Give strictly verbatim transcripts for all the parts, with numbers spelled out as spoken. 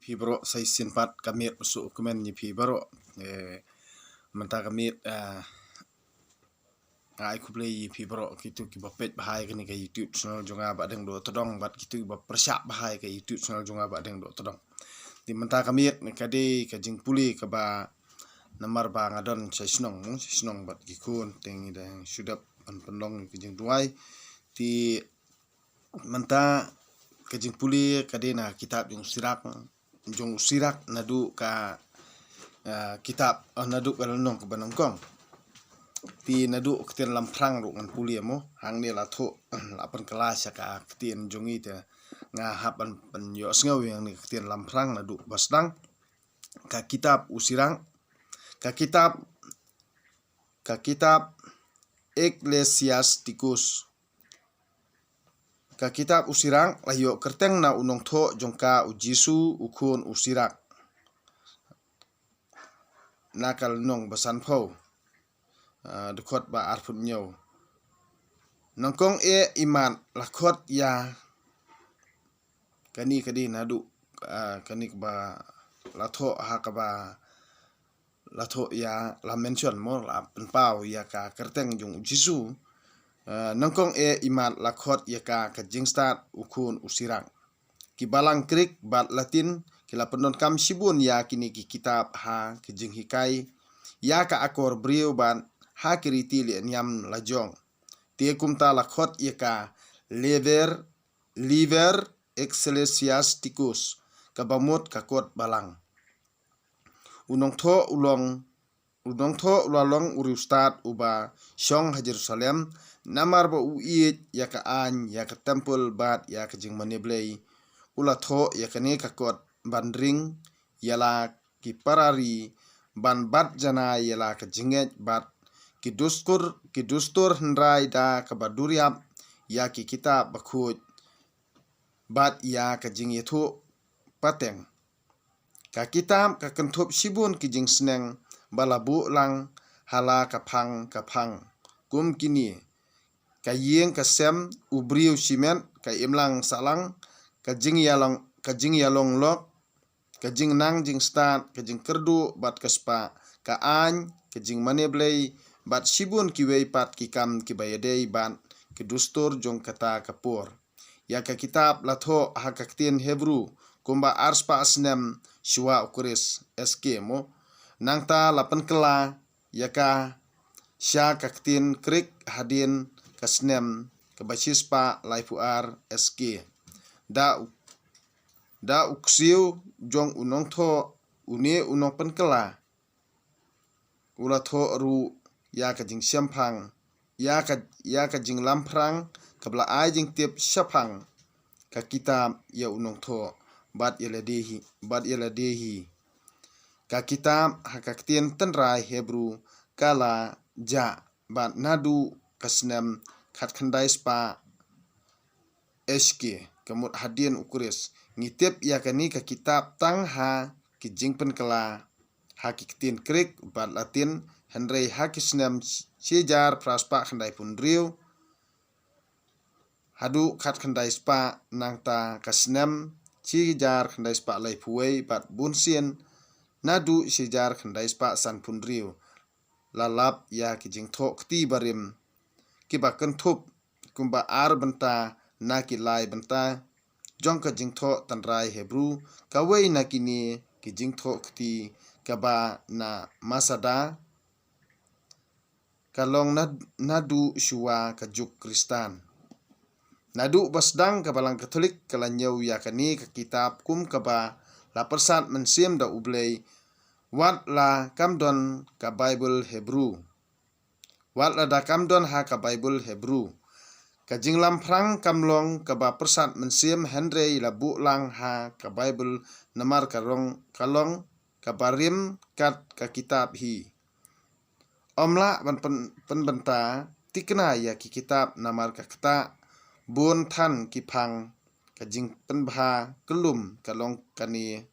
phi baroh sa shisien pat ka miet ba suk kumne ïa phi baroh. Eh, mynta ka miet, eh, nga ai khublei ïa phi baroh kito kiba peit bha ïa kane ka YouTube channel jong nga Bah Deng Dohtdong bad kito kiba pyrshah bha ïa ka YouTube channel jong nga Bah Deng Dohtdong. Te mynta ka miet ka dei ka jingpule kaba namar ba nga don sha shnong, sha shnong bad ki khun, te ngi dang shu dep ban pynlong ka jingduwai. Te mynta ka jingpule ka dei na kitab jong u Sirak, jong u Sirak naduh ka, ah, kitab, ah, naduh ka lynnong kaba nyngkong. Te naduh ka ktien Lamphrang ruh ngan pule mo, hangne la thoh, la pynkylla sha ka ktien jong ngi te nga hap ban pynïohsngew ïa kane ka ktien Lamphrang naduh ba sdang. Ka kitab u Sirak, ka kitab, ka kitab Ecclesiasticus. Ka kitab u Sirak la ïoh kyrteng na u nongthoh jong ka u Jisu u khun u Sirak. Na ka lynnong ba sanphew, ah, dkhot ba arphew hynñiew. Nyngkong eh imat la khot ïa kane ka dei naduh, ah, kane kaba la thoh ha kaba la thoh ïa, la mention mo, la pynpaw ïa ka kyrteng jong u Jisu. Ah, nyngkong eh imat la khot ïa ka ka jingstad u khun u Sirak. Ki balang Greek bad Latin ki la pyndonkam shibun ïa kine ki kitab ha ki jinghikai ïa ka akor briew bad ha ki riti leh niam la jong. Te kumta la khot ïa ka Liber, Liber Ecclesiasticus, kaba mut ka kot balang. U nongthoh u long, u nongthoh u la long u riewstad uba shong ha Jerusalem, namar ba u ïeit ïa ka aiñ, ïa ka templ bad ïa ka jingmane Blei. U la thoh ïa kane ka kot ban ring ïa la ki para ri, ban bat janai ïa la ka jingngeit bad ki dustur, ki dustur hynrei da kaba duriap ïa ki kitab bakhuid bad ïa ka jingïathuh pateng. Ka kitab ka kynthup shibun ki jingsneng ba la buh lang ha la ka phang ka phang, kum kine: ka ïing ka sem, u briew shimet, ka imlang sahlang, ka jingïalong, ka jingïalong lok, ka jingnang jingstad, ka jingkyrduh bad ka spah, ka aiñ, ka jingmane Blei, bad shibun kiwei pat ki kam kiba ïadei bad ki dustur jong kata ka por. Ïa ka kitab la thoh ha ka ktien Hebru kumba arspah snem shuwa u Khrist S K mo. Nangta la pynkylla ïa ka sha ka ktien Greek hadien ka snem kaba shispah laiphew ar S K. Da u, da u ksiew jong u nongthoh, une u nongpynkylla, u la thoh ruh ïa ka jingshemphang, ïa ka, ïa ka jinglamphrang kaba la ai jingtip shaphang ka kitab ïa u nongthoh bad ïa lade hi, bad ïa lade hi. Ka kitab ha ka ktien tynrai Hebru ka la jah bad naduh ka snem khatkhyndai spah H K, ka mut hadien u Khrist. Ngi tip ïa kane ka kitab tang ha ki jingpynkylla ha ki ktien Greek bad Latin, hynrei ha ki snem shi hajar phra spah khyndaiphew hynriew haduh khatkhyndai spah, nangta ka snem shi hajar khyndai spah laiphew wei bad bunsien naduh shi hajar khyndai spah sanphew hynriew la lap ïa ki jingthoh kti barim kiba kynthup kumba ar bynta na ki lai bynta jong ka jingthoh tynrai Hebru. Kawei na kine ki jingthoh kti kaba na Masada ka long na, naduh shuwa ka juk Khristan. Naduh ba sdang ka Balang Katholik ka la ñiew ïa kane ka kitab kum kaba la pyrsad mynsiem da U Blei, wat la kam don ka Baibl Hebru. Wat lada kam don ha ka Baibl Hebru, ka jinglamphrang kam long kaba pyrsad mynsiem, hynrei la buh lang ha ka Baibl namar ka rong, ka long kaba rim kat ka kitab hi. Ym lah ban pyn-, pynbynta thikna ïa ki kitab namar ka ktah bun than ki phang. Ka jingpynbha kyllum ka long kane,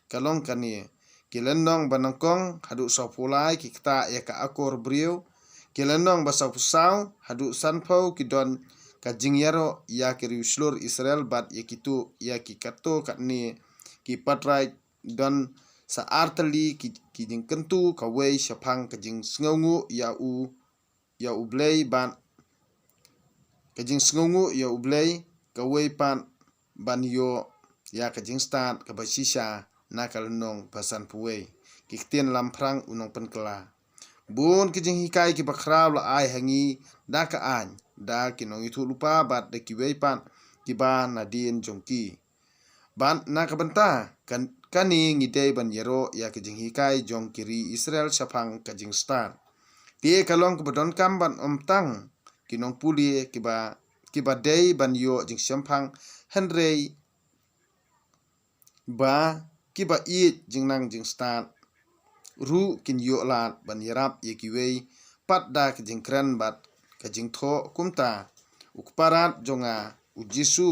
ka long kane: ki lynnong ba nyngkong haduh sawphew lai ki ktah ïa ka akor briew, ki lynnong ba sawphew saw haduh sanphew ki don ka jingïaroh ïa ki riewshlur Israel bad ïa kito, ïa ki katto katne ki patriarch don sa artylli ki, ki jingkyntu, kawei shaphang ka jingsngewnguh ïa u, ïa u Blei bad ka jingsngewnguh ïa u Blei, kawei pat ban ïoh ïa ka jingstad kaba shisha na ka lynnong ba sanphew wei. Ki ktien lamphrang u nongpynkylla. Bun ki jinghikai kiba khraw la ai ha ngi da ka aiñ, da ki nongïathuhlypa bad da kiwei pat kiba nadien jong ki. Bad na ka bynta kan, kane ngi dei ban ïaroh ïa ka jinghikai jong ki ri Israel shaphang ka jingstad. Te ka long kaba donkam ban ym tang ki nongpule kiba, kiba dei ban ïoh jingshemphang, hynrei ba kiba ïeit jingnang jingstad ruh kin ïoh lad ban ïarap ïa kiwei pat da ka jingkren bad ka jingthoh kumta: U Kparad jong nga, U Jisu,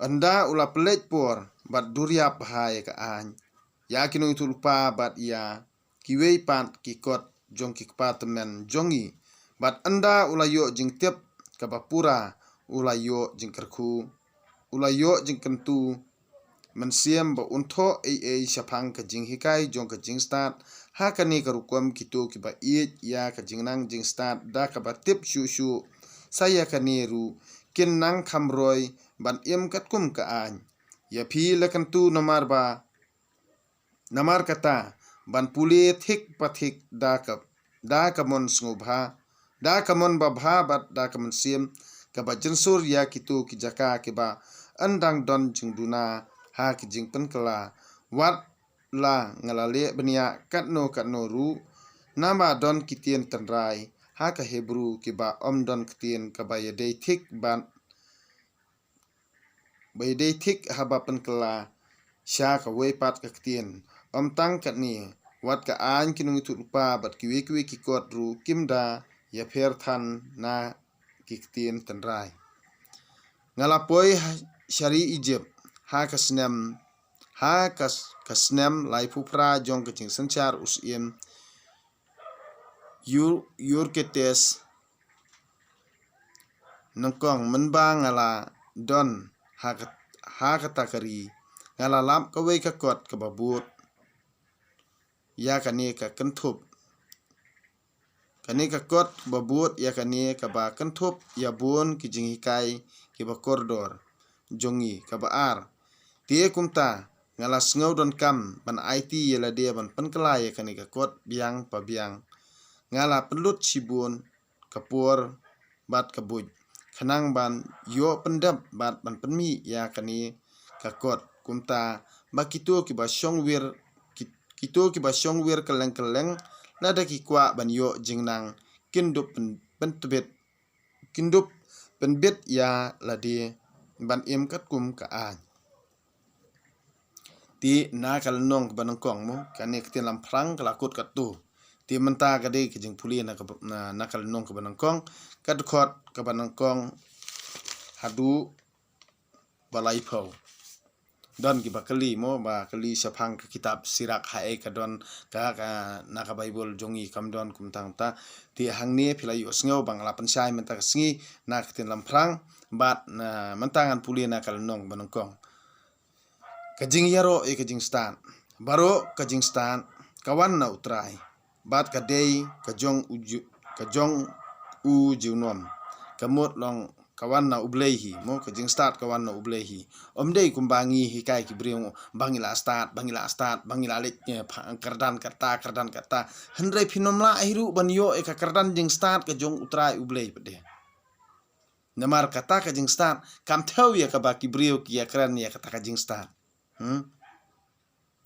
ynda u la pynleit por bad duriap bha ïa ka aiñ, ïa ki nongïathuhlypa bad ïa kiwei pat ki kot jong ki kpa tymmen jong ngi, bad ynda u la ïoh jingtip kaba pura, u la ïoh jingkyrkhu, u la ïoh jingkyntu mynsiem ba un thoh ei ei shaphang ka jinghikai jong ka jingstad. Ha kane ka rukom kito kiba ïeit ïa ka jingnang jingstad da kaba tip shuh shuh sa ïa kane ruh kin nang kham roi ban im katkum ka aiñ. Ïa phi la kyntu namar ba, namar kata, ban pule thik pa thik da ka, da ka mon sngewbha, da ka mon babha bad da ka mynsiem kaba jynsur ïa kito ki jaka kiba yn dang don jingduna ha ki jingpynkylla. Wat la nga la leh bniah katno katno ruh, namar don ki ktien tynrai ha ka Hebru kiba ym don ktien kaba ïadei thik bad ba ïadei thik haba pynkylla sha kawei pat ka ktien. Ym tang katne, wat ka aiñ, ki nongïathuhlypa bad kiwei kiwei ki kot ruh kim da ïapher than na ki ktien tynrai. Nga la poi ha, sha ri Ijipt ha ka snem, ha ka, ka snem laiphew phra jong ka jingsynshar u syiem Yu-, Yurketes nyngkong, mynba nga la don ha ka, ha kata ka ri, nga la lap kawei ka kot kaba bud ïa kane ka kynthup. Kane ka kot ba bud ïa kane kaba kynthup ïa bun ki jinghikai kiba kordor jong ngi. Kaba ar, te kumta nga la sngew donkam ban aiti ïa lade ban pynkylla ïa kane ka kot biang pa biang. Nga la pynlut shibun ka por bad ka buit khnang ban ïoh pyndep bad ban pynmih ïa kane ka kot. Kumta ba kito kiba shong wir, ki-, kito kiba shong wir kylleng kylleng, lada ki kwah ban ïoh jingnang, kin dup pyn-, pyntbit, kin dup pynbit ïa lade ban im katkum ka aiñ. Te na ka lynnong kaba nyngkong mo, kane ka ktien lamphrang ka la kut katto. Te mynta ka dei ka jingpule na ka, na, na ka lynnong kaba nyngkong, ka dkhot kaba nyngkong haduh ba laiphew. Don kiba kylli mo, ba kylli shaphang ka kitab Sirak, haei ka don ka, ka, na ka Baibl jong ngi kam don kumta kumta. Te hangne phi la ïohsngew ba nga la pynshai mynta ka sngi na ka ktien lamphrang, bad na, mynta ngan pule na ka lynnong ba nyngkong. Ka jingïaroh ïa ka jingstad. Baroh ka jingstad ka wan na U Trai, bad ka dei ka jong u ju-, ka jong u junom. Ka mut long ka wan na U Blei hi, mo, ka jingstad ka wan na U Blei hi. Ym dei kumba ngi hikai ki briew ba ngi la stad, ba ngi la stad, ba ngi la leit, eh, pha-, kyrdan kata, kyrdan kata. Hynrei phin ym lah hi ruh ban ïoh ïa ka kyrdan jingstad ka jong U Trai U Blei pat de. Namar kata ka jingstad kam thew ïa kaba ki briew ki ïakren ïa kata ka jingstad. Hmm?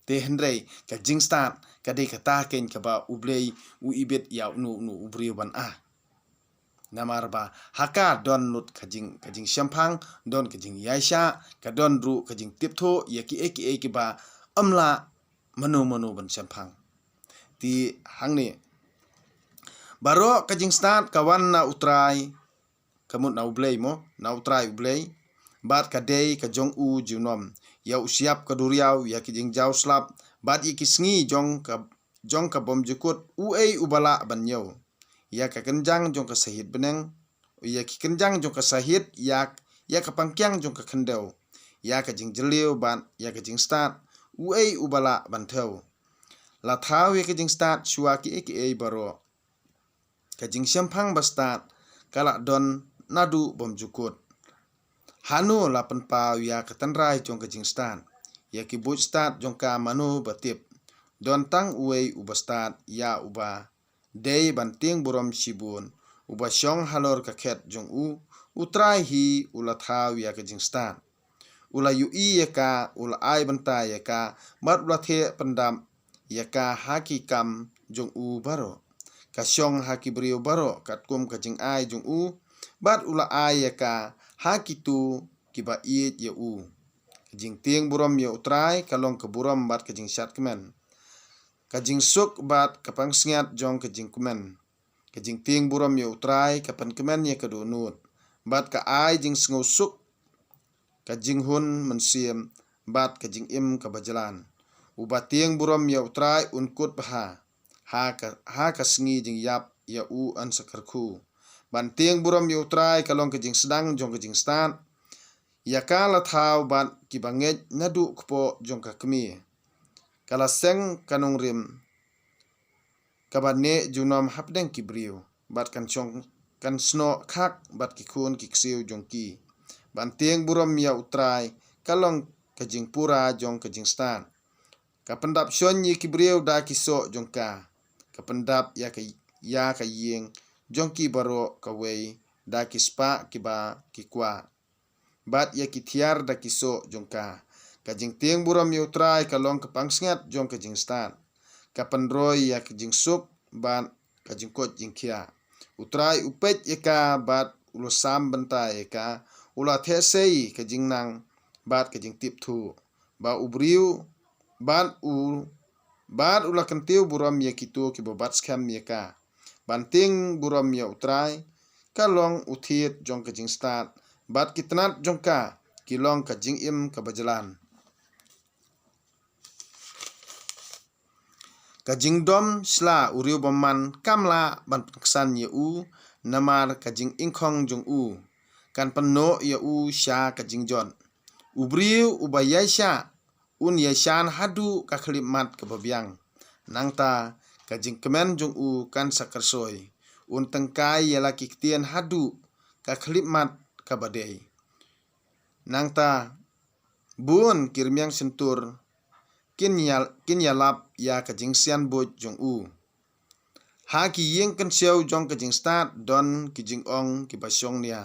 Te hynrei ka jingstad ka dei kata keiñ kaba U Blei u ibit ïa uno uno u briew ban ah. Namar ba ha ka don lut ka jing, ka jingshemphang, don ka jingïaishah, ka don ruh ka jingtip thuh ïa kiei kiei kiba ym lah mano mano ban shemphang. Te hangne, baroh ka jingstad ka wan na U Trai, ka mut na U Blei mo, na U Trai U Blei, bad ka dei ka jong u junom. Ïa u shyiap ka duriaw, ïa ki jingjaw slap, bad ïa ki sngi jong ka, jong ka bymjukut, uei uba lah ban ñiew? Ïa ka kynjang jong ka sahit bneng, ïa ki kynjang jong ka sahit, ïa, ïa ka pangkiang jong ka khyndew, ïa ka jingjylliew bad ïa ka jingstad, uei uba lah ban thew? La thaw ïa ka jingstad shuwa kiei kiei baroh. Ka jingshemphang ba stad ka la don naduh bymjukut. Hano la pynpaw ïa ka tynrai jong ka jingstad? Ïa ki buit stad jong ka mano ba tip? Don tang uwei uba stad, ïa uba dei ban tieng burom shibun, uba shong halor ka khet jong u. U Trai hi u la thaw ïa ka jingstad. U la ïohi ïa ka, u la ai bynta ïa ka, bad u la theh pyndap ïa ka ha ki kam jong u baroh. Ka shong ha ki briew baroh katkum ka jingai jong u, bad u la ai ïa ka ha kito kiba ïeit ïa u. Ka jingtieng burom ïa U Trai ka long ka burom bad ka jingshad kmen, ka jingsuk bad ka pansngiat jong ka jingkmen. Ka jingtieng burom ïa U Trai ka pynkmen ïa ka dohnud, bad ka ai jingsngewsuk, ka jinghun mynsiem, bad ka jingim kaba jlan. Uba tieng burom ïa U Trai un kut bha, ha ka, ha ka sngi jingïap ïa u yn sa kyrkhu. Ban tieng burom ïa U Trai ka long ka jingsdang jong ka jingstad. Ïa ka la thaw bad kiba ngeit naduh kpoh jong ka kmie. Ka la seng ka nongrim kaba neh junom hapdeng ki briew, bad kan shong, kan snoh khak bad ki khun ki ksiew jong ki. Ban tieng burom ïa U Trai ka long ka jingpura jong ka jingstad. Ka pyndap shon ïa ki briew da ki soh jong ka. Ka pyndap ïa ka, ïa ka ïing jong ki baroh kawei da ki spah kiba ki kwah, bad ïa ki thiar da ki soh jong ka. Ka jingtieng burom ïa U Trai ka long ka pansngiat jong ka jingstad. Ka pynroi ïa ka jingsuk bad ka jingkoit jingkhiah. U Trai u peit ïa ka bad u la sam bynta ïa ka. U la theh sei ka jingnang bad ka jingtip thuh, ba u briew, bad u, bad u la kyntiew burom ïa kito kiba bat skhem ïa ka. Ban tieng burom ïa U Trai ka long u thied jong ka jingstad, bad ki tnat jong ka ki long ka jingim kaba jlan. Ka jingdom sla u riewbymman kam lah ban pynksan ïa u, namar ka jingingkhong jong u kan pynnoh ïa u sha ka jingjot. U briew uba ïaishah un ïaishan haduh ka khyllipmat kaba biang. Nangta ka jingkmen jong u kan sa kyrsoi. Un tyngkai ïa la ki ktien haduh ka khyllipmat kaba dei. Nangta bun ki rmiang shyntur kin ïa, kin ïalap ïa ka jingsianbuit jong u. Ha ki ïing kynshew jong ka jingstad don ki jingong kiba shong nia.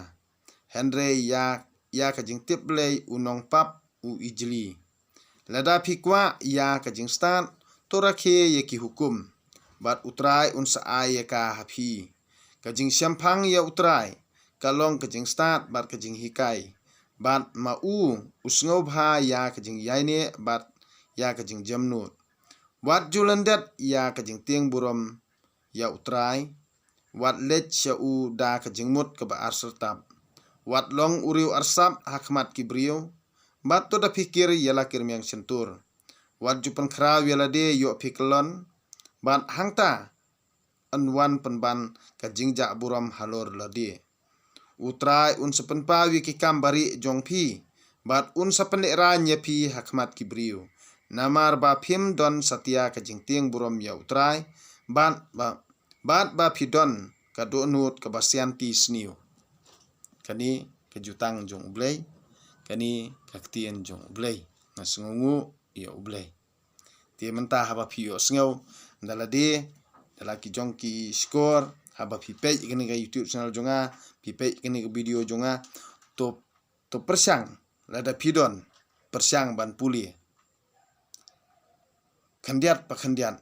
Hynrei ïa, ïa ka jingtip Blei u nongpap u ijli. Lada phi kwah ïa ka jingstad, to rakhe ïa ki hukum, bad U Trai un sa ai ïa ka ha phi. Ka jingshemphang ïa U Trai ka long ka jingstad bad ka jinghikai, bad ma u u sngewbha ïa ka jingïaineh bad ïa ka jingjemnud. Wat ju lyndet ïa ka jingtieng burom ïa U Trai. Wat leit sha u da ka jingmut kaba arsap. Wat long u riew arsap ha khmat ki briew. Bad to da phikir ïa la ki rmiang shyntur. Wat ju pynkhraw ïa lade ïoh phi kyllon. Bad hangta yn wan pynban ka jingjah burom halor lade. U Trai un sa pynpaw ïa ki kam barieh jong phi, bad un sa pynlehrain ïa phi ha khmat ki briew. Namar ba phim don satia ka jingtieng burom ïa U Trai, bad ba, bad ba phi don ka dohnud kaba sianti sniew. Kane ka jutang jong U Blei, kane ka ktien jong U Blei. Nga sngewnguh ïa U Blei. Te mynta haba phi ïohsngew da lade, da la ki jong ki shkor, haba phi peit kane ka YouTube channel jong nga, phi peit kane ka video jong nga, to, to pyrshang, lada phi don pyrshang ban pule. Khyndiat pa khyndiat,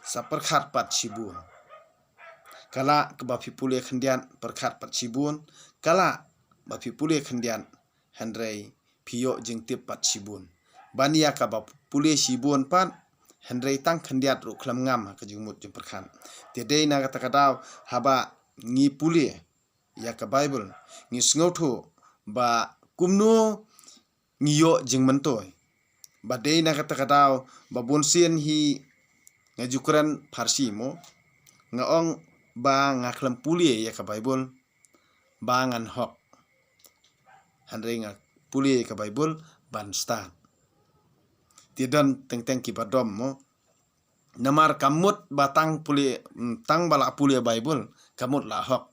sa pyrkhat pat shibun. Ka lah kaba phi pule khyndiat, pyrkhat pat shibun. Ka lah ba phi pule khyndiat, hynrei phi ïoh jingtip pat shibun. Ban ïa kaba pule shibun pat, hynrei tang khyndiat ruh khlem ngam ha ka jingmut jingpyrkhat. Te dei na kata ka daw haba ngi pule ïa ka Baibl, ngi sngewthuh ba kumno ngi ïoh jingmyntoi. Ba dei na kata ka daw ba bunsien hi nga ju kren pharshi mo, nga ong ba nga khlem pule ïa ka Baibl ba ngan hok. Hynrei nga, pule ka Baibl ban stad. Te don teng teng kiba dom mo. Namar ka mut ba tang pule, mm, tang ba la pule Baibl, ka mut la hok.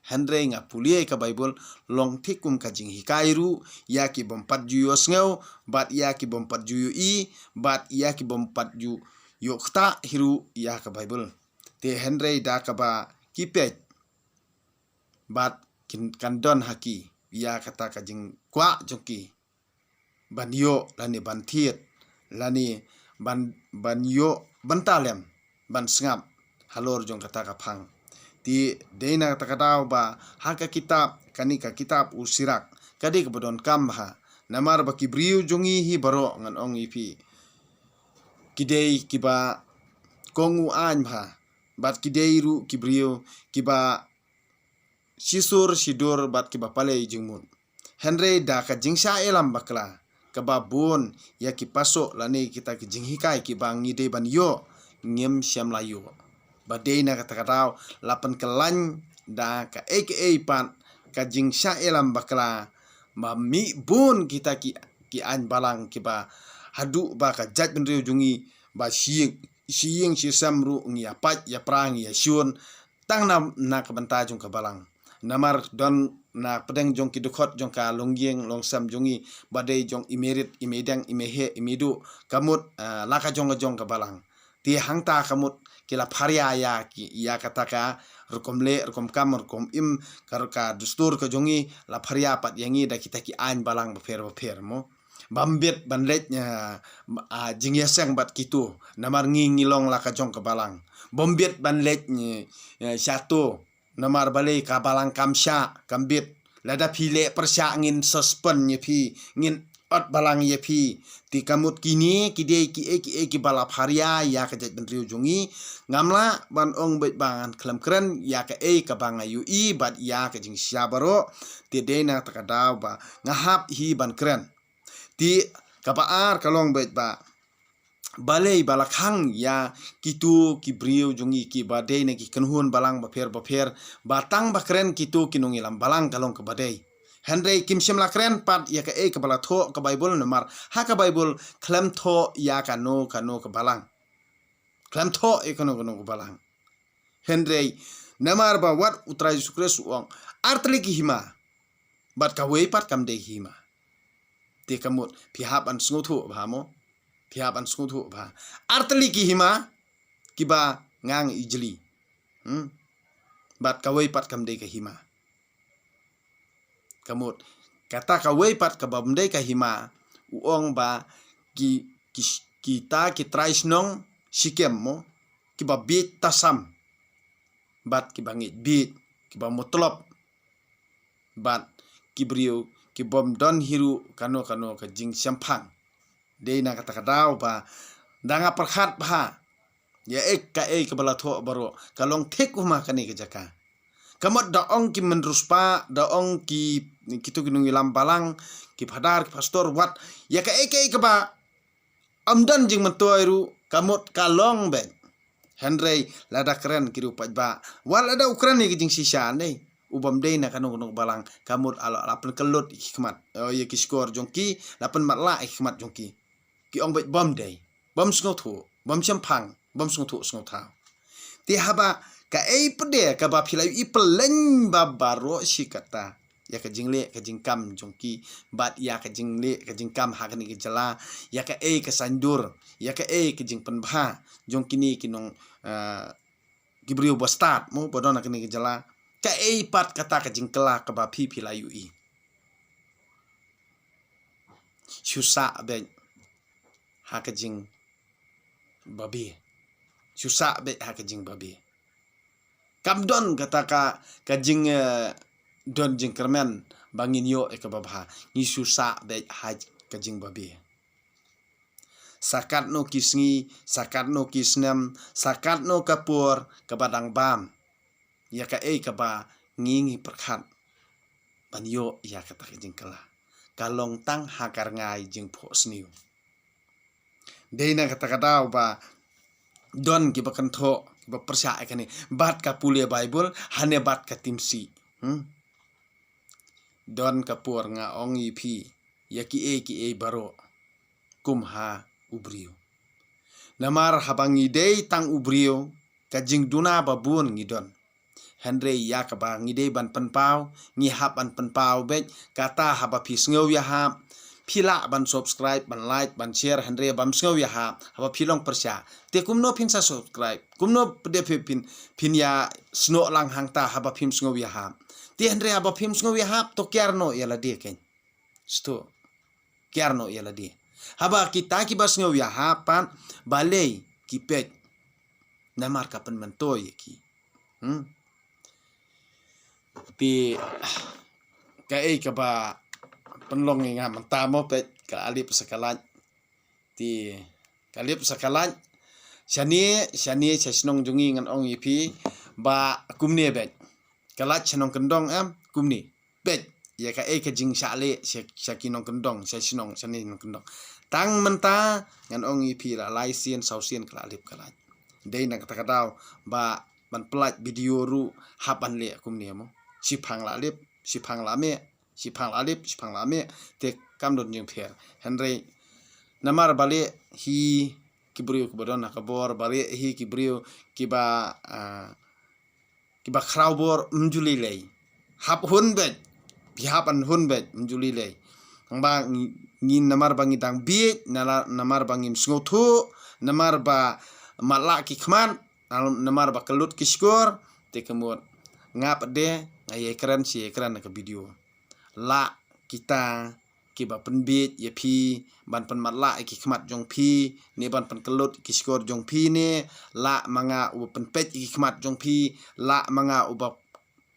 Hynrei nga pule ka Baibl long thik kum ka jinghikai ruh ïa ki bym pat ju ïohsngew, bad ïa ki bym pat ju ïohi, bad ïa ki bym pat ju ïoh ktah hi ruh ïa ka Baibl. Te hynrei da kaba ki peit, bad kin kan don ha ki ïa kata ka jingkwah jong ki ban ïoh lane ban thied lane ban, ban ïoh bynta lem ban sngap halor jong kata ka phang. Te dei na kata ka daw ba ha ka kitab, kane ka kitab u Sirak, ka dei kaba donkam bha. Namar ba ki briew jong ngi hi baroh, ngan ong ïa phi, ki dei kiba kohnguh aiñ bha, bad ki dei ruh ki briew kiba shisur shidur bad kiba pale jingmut. Hynrei da ka jingshah ïalam bakla, kaba bun ïa ki pasoh lane kita ki jinghikai kiba ngi dei ban ïoh, ngim shym la ïoh. Ba dei na kata ka daw la pynkylla da kaei kaei pat ka jingshah ïalam bakla, ba mih bun kita ki, ki aiñ balang kiba haduh ba ka jaitbynriew jong ngi ba shi ïing, shi ïing shi sem ruh ngi ïa pait ïa pra ngi ïa shun, tang na, na ka bynta jong ka balang. Namar don na pdeng jong ki dkhot jong ka longïing longsem jong ngi, ba dei jong i mei rit, i mei diang, i mei heh, i mei duh, ka mut, ah, la ka jong ka jong ka balang. Te hangta ka mut ki la pharia ïa ki, ïa kata ka rukom leh, rukom kam, rukom im, ka, ka dustur ka jong ngi, la pharia pat ïa ngi da kita ki aiñ balang bapher bapher mo. Bym bit ban leit, ah, ah, jingïaseng bad kito. Namar ngi ngi long la ka jong ka balang. Bym bit ban leit, eh, eh, shato. Namar balei ka balang kam shah, kam bit. Lada phi leh pyrshah ngin suspend ïa phi, ngin ot balang ïa phi. Te ka mut kine ki dei kiei kiei kiba la pharia ïa ka jaitbynriew jong ngi. Ngam lah ban ong beit ba ngan khlem kren ïa kaei kaba nga ïohi bad ïa ka jingshisha baroh. Te dei na kata ka daw ba nga hap hi ban kren. Te kaba ar ka long beit ba balei ba la khang ïa kito ki briew jong ngi kiba dei na ki kynhun balang bapher bapher, ba tang ba kren kito ki nongïalam balang ka long kaba dei. Hynrei kim shym la kren pat ïa kaei kaba la thoh ka Baibl, namar ha ka Baibl khlem thoh ïa kano kano ka balang. Khlem thoh ïa kano kano ka balang. Hynrei namar ba wat U Trai Jisu Khrist u ong, ar tylli ki hima, bad kawei pat kam dei hima. Te ka mut phi hap ban sngewthuh bha mo. Phi hap ban sngewthuh bha. Ar tylli ki hima kiba ngang ijli. Hmm? Bad kawei pat kam dei ka hima. Ka mut kata kawei pat kaba ym dei ka hima, u ong ba ki, ki, kita ki trai shnong Shikem mo, kiba bieit tasam, bad kiba ngeit bieit, kiba mutlop, bad ki briew ki bym don hi ruh kano kano ka jingshemphang. Dei na kata ka daw ba da nga pyrkhat bha ïa kaei kaba la thoh baroh, ka long thik kumba kane ka jaka. Ka mut da ong ki mynriewspah, da ong ki, kito ki nongïalam balang, ki phadar, ki pastor, wat ïa kaei kaei kaba ym don jingmyntoi ruh, ka mut ka long beit. Hynrei lada kren ki ruh pat ba, wat lada u kren ïa ki jingshisha ne, u bym dei na kano kano ka balang, ka mut la, la pynkylla ïa ki khmat, eh, ïa ki shkor jong ki, la pynmatlah ïa ki khmat jong ki. Ki ong beit bym dei, bym sngewthuh, bym shemphang, bym sngewthuh sngewthaw. Te haba kaei pat de kaba phi la ïohi, pynlong ba baroh shi katta ïa ka jingleh ka jingkam jong ki, bad ïa ka jingleh ka jingkam ha kane ka jylla, ïa kaei ka saiñdur, ïa kaei ka jingpynbha jong kine ki nong, eh, ki briew ba stad mo ba don ha kane ka jylla. Kaei pat kata ka jingkylla kaba phi phi la ïohi? Shu sah beit ha ka jingbabe. Shu sah beit ha ka jingbabe. Kam don kata ka, ka jing, eh, don jingkyrmen ba ngin ïoh ïa kaba bha. Ngi shu sah beit ha ka jingbabe. Sa katno ki sngi, sa katno ki snem, sa katno ka por kaba dang bam, ïa kaei kaba ngi ngi pyrkhat ban ïoh ïa kata ka jingkylla, ka long tang ha ka rngai jingphohsniew. Dei na kata ka daw ba don kiba kynthoh, kiba pyrshah ïa kane, bad ka pule Baibl, hane bad ka timsih. Hmm? don ka por nga ong ïa phi, ïa kiei kiei baroh kum ha u briew. Namar haba ngi dei tang u briew, ka jingduna ba bun ngi don. Hynrei ïa kaba ngi dei ban pynpaw, ngi hap ban pynpaw beit. Kata haba phi sngew ïahap, phi lah ban subscribe, ban like, ban share, hynrei bam sngew ïahap haba phi long pyrshah. Te kumno phin sa subscribe? Kumno pde phi phin, phin ïa snoh lang hangta haba phim sngew ïahap? Te hynrei haba phim sngew ïahap, to kiar noh ïa lade kein. Sto. Kiar noh ïa lade. Haba kita kiba sngew ïahap pat, balei ki peit? Namar ka pynmyntoi ïa ki. Hmm. Te kaei kaba pynlong ïa nga mynta mo, peit, ka la lip sa ka light. Te ka lip sa ka light. Shane, shane sha shnong jong ngi ngan ong ïa phi ba kumne beit. Ka light sha nongkyndong em, kumne. Peit, ïa kaei ka jingshah leh sha, sha ki nongkyndong, sha shnong, shane nongkyndong. Tang mynta ngan ong ïa phi la lai sien, saw sien ka la lip ka light. Dei na kata ka daw ba ban pynlait video ruh hap ban leh kumne mo. Shiphang la lip, shiphang la meh, shiphang la lip, shiphang la meh. Te kam don jingpher. Hynrei namar balei hi ki briew kiba don ha ka bor, balei hi ki briew kiba, ah, kiba khraw bor, ym ju lei lei. Hap hun beit. Phi hap ban hun beit, ym ju lei lei. Tang ba ngi, ngi namar ba ngi dang bieit, nala-, namar ba ngim sngewthuh, namar ba matlah ki khmat, nam-, namar ba kyllut ki shkor, te ka mut nga pat de, nga ïai kren shi ïai kren na ka video. Lah kita kiba pynbieit ïa phi ban pynmatlah ïa ki khmat jong phi, ne ban pynkyllut ïa ki shkor jong phi ne, lah ma nga uba pynpeit ïa ki khmat jong phi, lah ma nga uba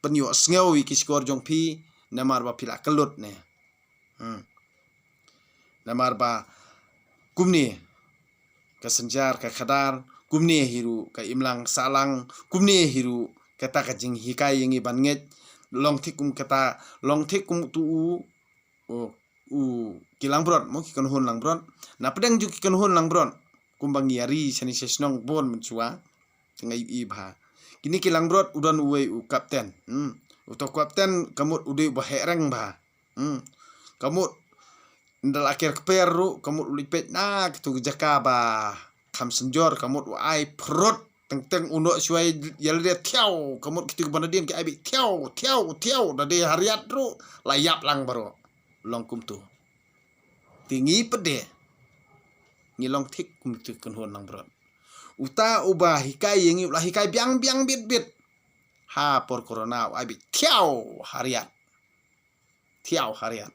pynïohsngew ïa ki shkor jong phi, namar ba phi la kyllut ne. Hmm. Namar ba kumne ka synshar ka khadar, kumne hi ruh ka imlang sahlang, kumne hi ruh kata ka jinghikai ïa ngi ban ngeit, long thik kum kata, long thik kum tu u, u, u ki langbrot, mo, ki kynhun langbrot. Na pdeng jong ki kynhun langbrot, kumba ngi ïa ri shane sha shnong bun mynshuwa, te nga ïohi bha. Kine ki langbrot u don uwei u kapten. Hmm. Uto u kapten ka mut u dei uba heh reng bha. Hmm. Ka mut ynda la ker kper ruh, ka mut u leit peit na kito ki jaka ba kham synjor, ka mut u ai pyrot, teng teng u noh shuwa ïa lade thiaw, ka mut kito kiba nadien ki ai beit thiaw, thiaw, thiaw, da dei ha riat ruh la ïap lang baroh. Long kumto. Te ngi pat de ngi long thik kum kito ki kynhun langbrot. Uta uba hikai ïa ngi u la hikai biang biang bit bit. Ha por corona u ai beit thiaw ha riat. Thiaw ha riat.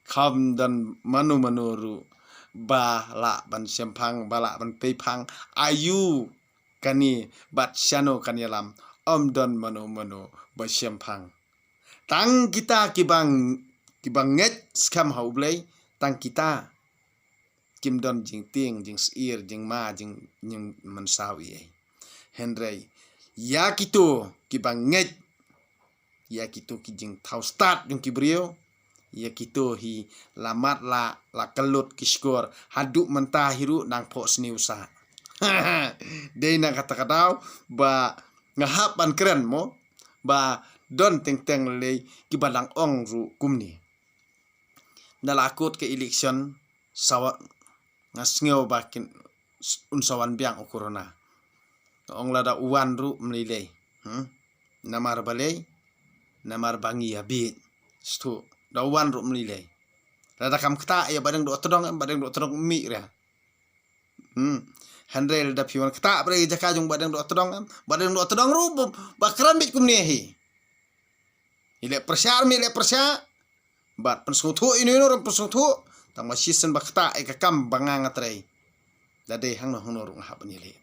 Kham don mano mano ruh ba lah ban shemphang, ba lah ban peiphang. Aïu kane bad shano kan ïalam, ym don mano mano ba shemphang. Tang kita kiba ng-, kiba ngeit skhem ha U Blei, tang kita kim don jingtieng, jingsyier, jingma, jing, jingmynsaw ei ei. Hynrei ïa kito kiba ngeit ïa kito ki jingthaw stad jong ki briew, ïa kito hi la mat la, la kyllut ki shkor, haduh mynta hi ruh nang phohsniew sah. Dei na kata ka daw ba nga hap ban kren mo, ba don teng teng lei kiba dang ong ruh kumne. Ynda la kut ka election, sawa, nga sngew ba kin, un sa wan biang u corona. Nga ong lada u wan ruh ym lei lei. Hmm? Namar balei? Namar ba ngi ïa bieit. Stu, da u wan ruh ym lei lei. Lada kam ktah ïa Bahdeng Dohtdong, em, Bahdeng Dohtdong mih re. Hmm. Hynrei lada phi wan ktah bad ïa jaka jong Bahdeng Dohtdong, em, Bahdeng Dohtdong ruh ba, ba kren beit kumne hi. Ïaleh pyrshah, ym ïaleh pyrshah. Bad pynsngewthuh ïa no ïa no ruh pynsngewthuh. Tang ba shisien ba ktah ïa ka kam ba nga nga trei. Da dei hangno hangno ruh nga hap ban ïaleh.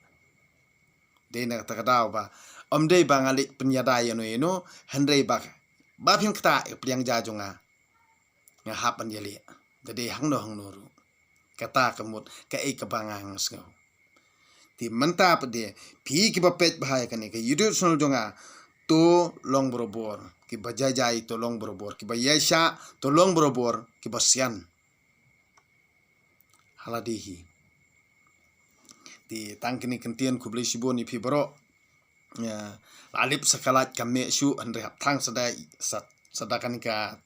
Dei na kata ka daw ba ym dei ba nga leit pynïada ïa no ïa no, hynrei ba, ba phin ktah ïa ka pliang ja jong nga, nga hap ban ïaleh. Da dei hangno hangno ruh. Kata ka mut kaei kaba nga nga sngew. Te mynta pat de, phi kiba peit bha ïa kane ka YouTube channel jong nga, to long barabor, kiba jai jai to long barabor, kiba ïaishah to long barabor, kiba sian ha lade hi. Te tang kine ki kyntien, khublei shibun ïa phi baroh. Ïa, la lip sa ka light kam meh shuh, hynrei hap thang sa da, sa, sa da kane ka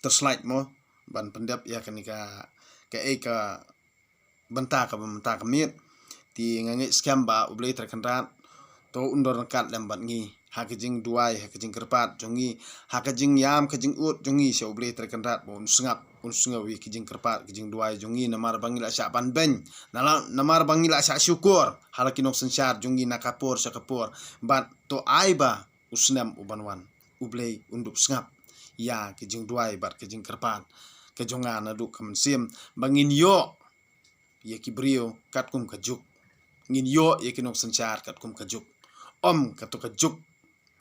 torchlight mo, ban pyndep ïa kane ka, kaei ka bynta kaba mynta ka miet. Te nga ngeit skhem ba U Blei Trai Kynrad to un don ryngkat lem bad ngi ha ka jingduwai, ha ka jingkyrpad jong ngi, ha ka jingïam ka jingud jong ngi sha U Blei Trai Kynrad ba un sngap, un sngew ïa ki jingkyrpad, ki jingduwai jong ngi, namar ba ngi la shah ban beiñ, na la, namar ba ngi la shah shukor ha la ki nongsynshar jong ngi na ka por sha ka por. Bad to ai ba u snem u ban wan, U Blei un dup sngap ïa ki jingduwai bad ki jingkyrpad ka jong nga naduh ka mynsiem, ba ngin ïoh ïa ki briew katkum ka juk, ngin ïoh ïa ki nongsynshar katkum ka juk, ym kato ka juk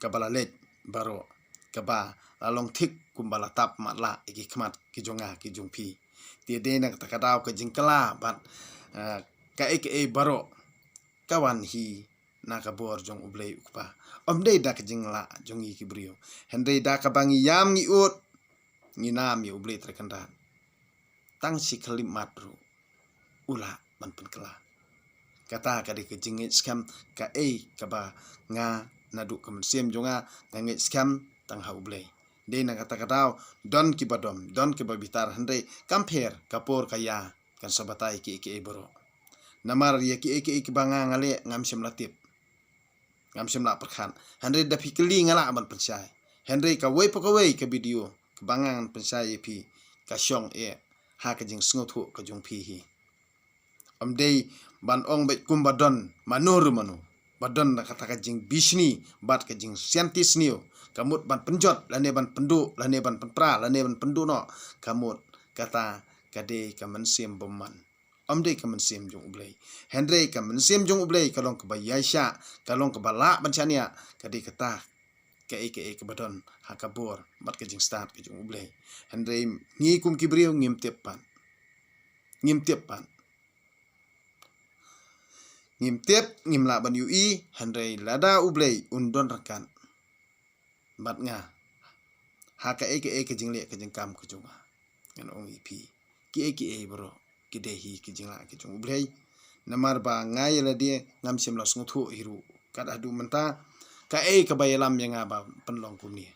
kaba la leit baroh, kaba la long thik kumba la tap matlah ïa ki khmat ki jong nga ki jong phi. Te dei na kata ka daw ka jingkylla bad, eh, kaei kaei baroh ka wan hi na ka bor jong U Blei U Kpa. Ym dei da ka jinglah jong ngi ki briew, hynrei da kaba ngi ïam ngi ud, ngi nam ïa U Blei Trai Kynrad, tang shi khyllipmat ruh u lah ban pynkylla. Kata ka dei ka jingngeit skhem kaei kaba nga naduh ka mynsiem jong nga nga ngeit skhem tang ha U Blei. Dei na kata ka daw don kiba dom, don kiba bitar, hynrei kam pher, ka por ka ïa kan sa batai kiei kiei baroh. Namar ïa kiei kiei kiba nga nga leh ngam shym la tip, ngam shym la pyrkhat, hynrei da phi kylli nga lah ban pynshai. Hynrei kawei pa kawei ka video kaba nga ngan pynshai ïa phi ka shong eh ha ka jingsngewthuh ka jong phi hi. Ym dei ban ong beit kumba don mano re mano ba don na kata ka jingbishni bad ka jingsianti sniew, ka mut ban pynjot lane ban pynduh lane ban pynpra lane ban pynduh noh, ka mut kata ka dei ka mynsiem bymman. Ym dei ka mynsiem jong U Blei. Hynrei ka mynsiem jong U Blei ka long kaba ïaishah, ka long kaba lah ban shaniah, ka dei kata kaei kaei kaba don ha ka bor bad ka jingstad ka jong U Blei. Hynrei ngi kum ki briew ngim tip pat, ngim tip pat, ngim tip, ngim lah ban ïohi. Hynrei lada U Blei un don ryngkat bad nga ha kaei kaei ka jingleh ka jingkam ka jong nga, ngan ong ïa phi, kiei kiei baroh ki dei hi ki jinglah ki jong U Blei. Namar ba nga ïa lade ngam shym la sngewthuh hi ruh kat haduh mynta kaei kaba ïalam ïa nga ba pynlong kumne.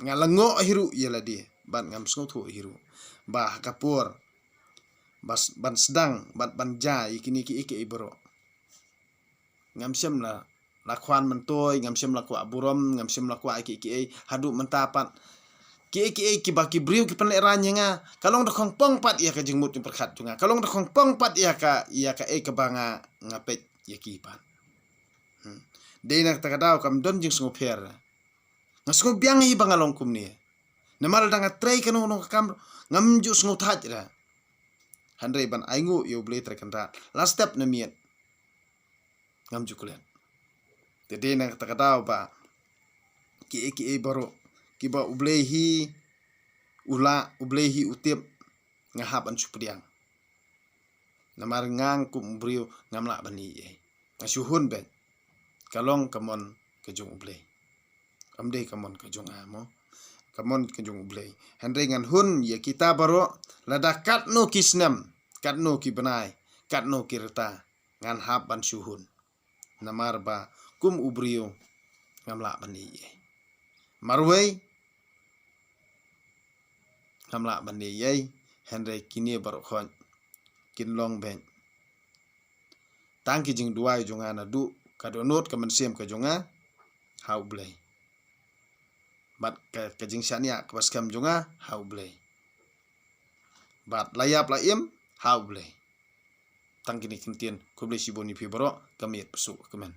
Nga la ngoh hi ruh ïa lade bad ngam sngewthuh hi ruh ba ha ka por bas, ban sdang bad ban jia ïa kine kiei kiei baroh, ngam shym la, la khwan myntoi, ngam shym la kwah burom, ngam shym la kwah kiei kiei. Haduh mynta pat kiei kiei kiba ki briew ki pynlehraiñ ïa nga, ka long da khongpong pat ïa ka jingmut jingpyrkhat jong nga, ka long da khongpong pat ïa ka, ïa kaei kaba nga, nga peit ïa ki pat. Hmm. Dei na kata ka daw kam don jingsngewpher. Nga sngewbiang hi ba nga long kumne. Namar lada nga trei kano kano ka kam, ngam ju sngewthait re. Hynrei ban ainguh ïa U Blei Trai Kynrad la step na miet, ngam ju klet. Te dei na kata ka daw ba kiei kiei baroh kiba U Blei hi u lah, U Blei hi u tip, nga hap ban shu pdiang. Namar nga kum u briew ngam lah ban leh ei ei. Nga shu hun beit. Ka long ka mon ka jong U Blei. Ym dei ka mon ka jong nga mo. Ka mon ka jong U Blei. Hynrei ngan hun ïa kita baroh, lada katno ki snem, katno ki bnai, katno ki rta, ngan hap ban shu hun. Namar ba kum u briew ngam lah ban leh ei ei. Marwei ngam lah ban leh ei ei, hynrei kine baroh khoit kin long beit tang ki jingduwai jong nga naduh ka dohnud ka mynsiem ka jong nga ha U Blei. Bad ka, ka jingshaniah kaba skhem jong nga ha U Blei. Bad la ïap la im ha U Blei. Tang kine ki ktien, khublei shibun ïa phi baroh, ka miet pyrshah ka kmen.